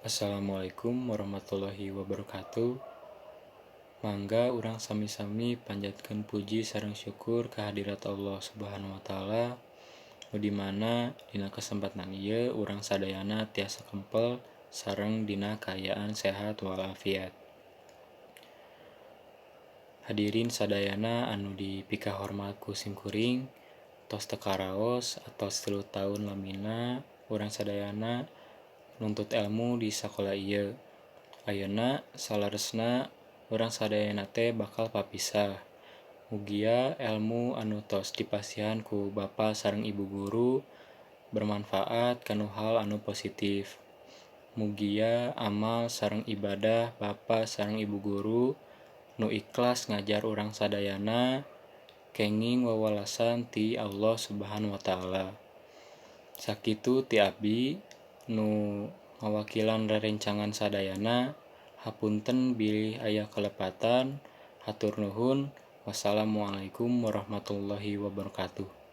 Assalamualaikum warahmatullahi wabarakatuh. Mangga urang sami-sami panjatkeun puji sareng syukur kehadirat Allah Subhanahu wa taala, nu di mana dina kesempatan ieu urang sadayana tiasa kempel sareng dina kaayaan sehat walafiat. Hadirin sadayana anu dipikahormat ku simkuring, tos teu karaos atos 3 taun lamina urang sadayana nuntut elmu di sakola ieu. Ayeuna saleresna urang sadayana teh bakal papisah. Mugia elmu anu tos dipasihan ku bapa sareng ibu guru bermanfaat kanu hal anu positif. Mugia amal sareng ibadah bapa sareng ibu guru nu ikhlas ngajar urang sadayana kenging wewalasan ti Allah Subhanahu wa taala. Sakitu ti abdi nu ngawakilan rerencangan sadayana, hapunten bilih aya kalepatan. Hatur nuhun, wassalamualaikum warahmatullahi wabarakatuh.